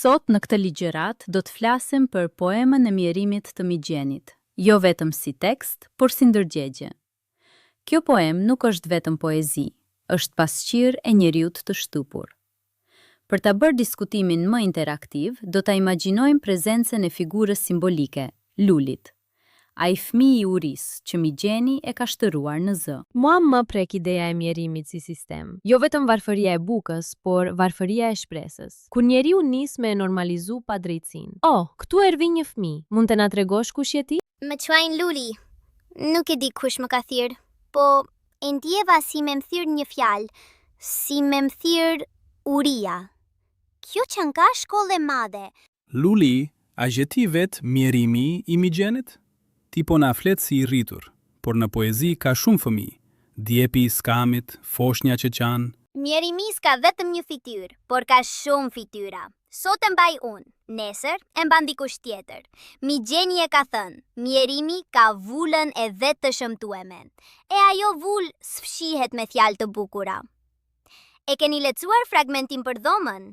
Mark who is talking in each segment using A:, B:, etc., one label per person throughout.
A: Sot në këtë ligjëratë do të flasim për poemën e mjerimit të Migjenit, jo vetëm si tekst, por si ndërgjegje. Kjo poemë nuk është vetëm poezi, është pasqyrë e njeriut të shtypur. Për ta bërë diskutimin më interaktiv, do ta imagjinojmë prezencën e figurës simbolike, Lulit. Ai fëmijë i urisë, që Migjeni e ka shtërruar në zë.
B: Mua më prek ideja e mjerimit si sistem. Jo vetëm varfëria e bukës, por varfëria e shpresës. Kur njeriu nis me e normalizu padrejtësinë. Oh, këtu erdhi një fëmijë. Mund të na tregosh kush je ti?
C: Më quajnë Luli. Nuk e di kush më ka thirrë, po e ndjeva si me më thirrë një fjalë, si me më thirrë uria. Kjo qenka shkollë e madhe.
D: Luli, a je ti vetë mjerimi i Migjenit? Ti po na flet si i rritur, por në poezi ka shumë fëmijë, djepi i skamit, foshnja që qan.
C: Mjerimi s'ka vetëm një fytyrë, por ka shumë fytyra. Sot e mbaj unë, nesër e mban dikush tjetër. Migjeni e ka thënë, mjerimi ka vulën e vet të shëmtueme. E ajo vulë s'fshihet me fjalë të bukura. E keni lexuar fragmentin për dhomën?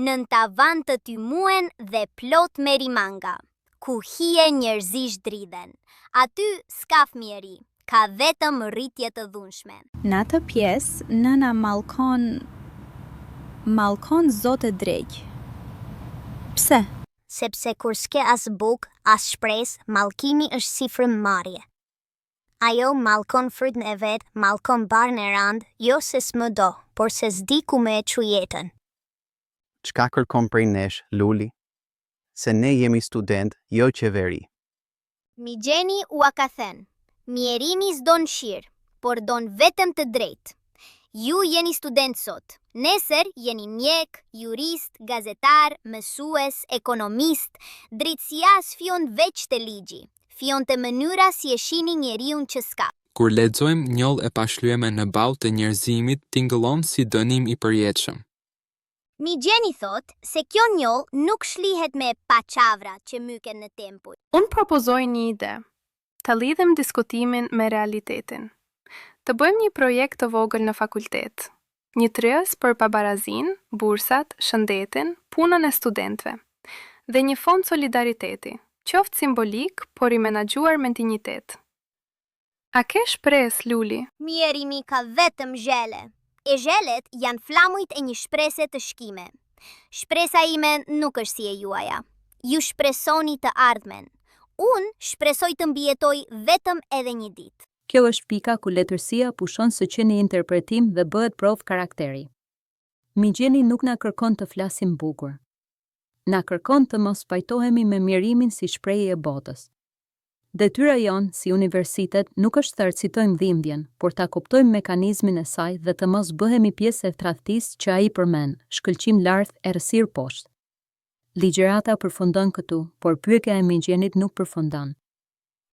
C: Nën tavan të tymuen dhe plot merimanga, ku hije njerëzish dridhen. Aty s'ka fëmijëri, ka vetëm rritje të dhunshme.
A: Në atë pjesë, nëna mallkon mallkon zot e dreq. Pse?
C: Sepse kur s'ke as bukë, as shpresë, mallkimi është si frymëmarrje. Ajo mallkon frytin e vet, mallkon barrën e randë, jo se s'më do, por se s'di ku me e çu jetën.
E: Çka kërkon prej nesh, Luli? Se ne jemi studentë, jo qeveri.
C: Migjeni ua ka thënë, mjerimi s'don mëshirë, por don vetëm të drejtë. Ju jeni studentë sot, nesër jeni mjekë, juristë, gazetarë, mësues, ekonomistë, drejtësia s'fillon veç te ligji, Fillon te mënyra si e shihni njeriun që s'ka.
F: Kur lexojmë njollë e pashlyeme në ballë të njerëzimit tingëllon si dënim i përjetshëm.
C: Migjeni thotë se kjo njollë nuk shlyhet me paçavra që myken në tempuj.
G: Unë propozoj një ide. Ta lidhim diskutimin me realitetin. Të bëjmë një projekt të vogël në fakultet. Një tryezë për pabarazinë, bursat, shëndetin, punën e studentëve. Dhe një fond solidariteti, qoftë simbolik, por i menaxhuar me dinjitet. A ke shpresë, Luli?
C: Mjerimi ka vetëm zhele. E zhelet janë flamujt e një shprese të shkime. Shpresa ime nuk është si e juaja. Ju shpresoni të ardhmen. Unë shpresoj të mbijetoj vetëm edhe një ditë.
A: Kjo është pika ku letërsia pushon së qeni interpretim dhe bëhet provë karakteri. Migjeni nuk na kërkon të flasim bukur. Na kërkon të mos pajtohemi me mjerimin si shprehje e botës. Detyra jonë, si universitet, nuk është të recitojmë dhimbjen, por ta kuptojmë mekanizmin e saj dhe të mos bëhemi pjesë e tradhtisë që ai përmend, shkëlqim lart, errësirë poshtë. Ligjërata përfundon këtu, por pyetja e Migjenit nuk përfundon.